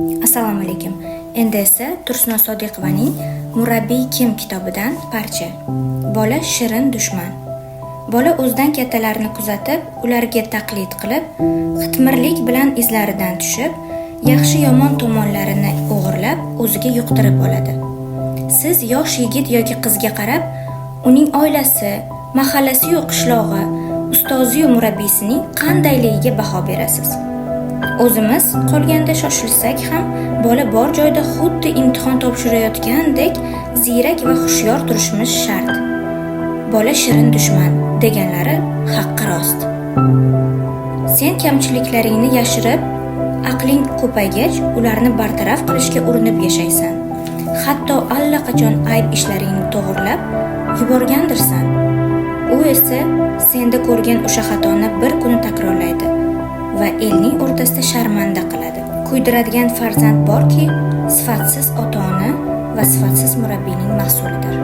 Assalomu alaykum. Endi esa Tursunov Sodiqovaning Murabbiy kim kitobidan parcha. Bola shirin dushman. Bola o'zidan kattalarni kuzatib, ularga taqlid qilib, qitmirlik bilan izlaridan tushib, yaxshi yomon tomonlarini o'g'irlab, o'ziga yuqtirib oladi. Siz yosh yigit yoki qizga qarab, uning oilasi, mahallasi-yu qishlog'i, ustozi-yu murabbiysining qandayligiga baho berasiz. O'zimiz qolganda shoshilsak ham, bola bor joyda xuddi imtihon topshirayotgandek ziyrak va hushyor turishimiz shart. Bola shirin dushman deganlari haqqa rost. Sen kamchiliklaringni yashirib, aqling ko'paygach, ularni bartaraf qilishga urinib yashaysan. Hatto allaqachon ayb ishlaringni to'g'irlab yuborgandirsan. U esa senda ko'rgan o'sha xatoni bir kuni takrorlaydi va elning o'rtasida sharmanda qiladi. Kuydiradigan farzand borki, sifatsiz ota-ona va sifatsiz murabbiyning mahsulidir.